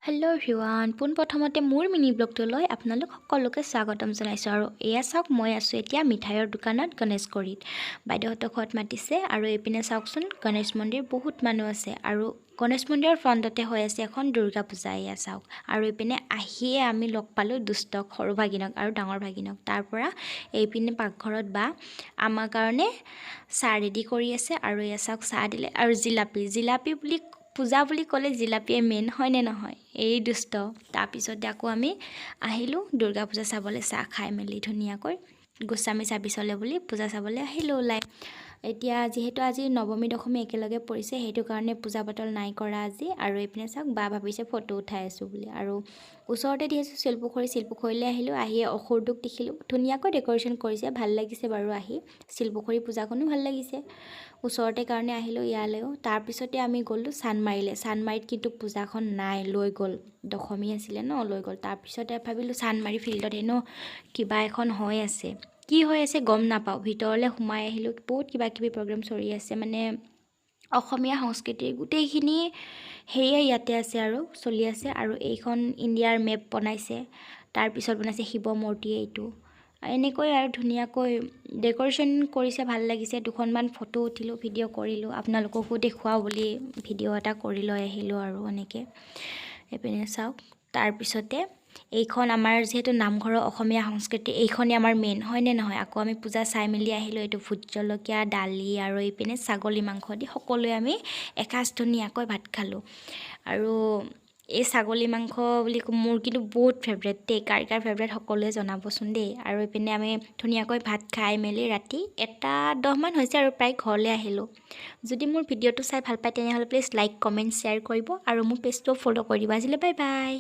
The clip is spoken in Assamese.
হেল্ল' এভৰিৱান, পোনপ্ৰথমতে মোৰ মিনি ব্লগটোলৈ আপোনালোক সকলোকে স্বাগতম জনাইছোঁ। আৰু এয়া চাওক, মই আছোঁ এতিয়া মিঠাইৰ দোকানত গণেশগুৰিত। বাইদেউহঁতৰ ঘৰত মাতিছে। আৰু এইপিনে চাওকচোন, গণেশ মন্দিৰ, বহুত মানুহ আছে আৰু গণেশ মন্দিৰৰ ফ্ৰণ্টতে হৈ আছে এখন দুৰ্গা পূজা। এয়া চাওক। আৰু এইপিনে আহিয়ে আমি লগ পালোঁ দুষ্টক, সৰু ভাগিনক আৰু ডাঙৰ ভাগিনক। তাৰপৰা এইপিনে পাকঘৰত বা আমাৰ কাৰণে চাহ ৰেডি কৰি আছে। আৰু এয়া চাওক, চাহ দিলে আৰু জিলাপি। জিলাপি বুলি, পূজা বুলি ক'লে জিলাপিয়ে মেইন, হয়নে নহয়? এই দুষ্ট। তাৰপিছতে আকৌ আমি আহিলোঁ দুৰ্গা পূজা চাবলৈ। চাহ খাই মেলি ধুনীয়াকৈ গোস্বামী চাৰ্ভিচলৈ বুলি পূজা চাবলৈ আহিলোঁ ওলাই। এতিয়া যিহেতু আজি নৱমী দশমী একেলগে পৰিছে, সেইটো কাৰণে পূজা পাতল নাই কৰা আজি। আৰু এইপিনে চাওক, বা ভাবিছে ফটো উঠাই আছোঁ বুলি। আৰু ওচৰতে দি আছোঁ শিলপুখুৰী। শিলপুখুৰীলৈ আহিলোঁ। আহি অসুৰটোক দেখিলোঁ, ধুনীয়াকৈ ডেক'ৰেশ্যন কৰিছে, ভাল লাগিছে বাৰু আহি। শিলপুখুৰী পূজাখনো ভাল লাগিছে, ওচৰতে কাৰণে আহিলোঁ ইয়ালৈও। তাৰপিছতে আমি গ'লোঁ চানমাৰিলৈ। চানমাৰিত কিন্তু পূজাখন নাই, লৈ গ'ল। দশমী আছিলে ন, লৈ গ'ল। তাৰপিছতে ভাবিলোঁ চানমাৰি ফিল্ডত হেনো কিবা এখন হৈ আছে, কি হৈ আছে গম নাপাওঁ। ভিতৰলৈ সোমাই আহিলোঁ, বহুত কিবা কিবি প্ৰগ্ৰেম চলি আছে। মানে অসমীয়া সংস্কৃতিৰ গোটেইখিনি হেৰিয়ে ইয়াতে আছে আৰু চলি আছে। আৰু এইখন ইণ্ডিয়াৰ মেপ বনাইছে, তাৰপিছত বনাইছে শিৱ মূৰ্তি এইটো। এনেকৈ আৰু ধুনীয়াকৈ ডেক'ৰেশ্যন কৰিছে, ভাল লাগিছে। দুখনমান ফটো উঠিলোঁ, ভিডিঅ' কৰিলোঁ, আপোনালোককো দেখুৱাওঁ বুলি ভিডিঅ' এটা কৰি লৈ আহিলোঁ। আৰু এনেকৈ এইপিনে চাওক। তাৰপিছতে এইখন আমাৰ যিহেতু নামঘৰৰ অসমীয়া সংস্কৃতি, এইখনেই আমাৰ মেইন, হয়নে নহয়? আকৌ আমি পূজা চাই মেলি আহিলোঁ। এইটো ভোট জলকীয়া, দালি আৰু এইপিনে ছাগলী মাংস দি সকলোৱে আমি এসাঁজ ধুনীয়াকৈ ভাত খালোঁ। আৰু এই ছাগলী মাংস বুলি মোৰ কিন্তু বহুত ফেভৰেট দেই। কাৰ কাৰ ফেভৰেট সকলোৱে জনাবচোন দেই। আৰু এইপিনে আমি ধুনীয়াকৈ ভাত খাই মেলি ৰাতি 1টা 10মান হৈছে আৰু প্ৰায় ঘৰলৈ আহিলোঁ। যদি মোৰ ভিডিঅ'টো চাই ভাল পায়, তেনেহ'লে প্লিজ লাইক, কমেণ্ট, শ্বেয়াৰ কৰিব আৰু মোৰ পেজটোও ফ'ল' কৰি দিব। আজিলৈ বাই বাই।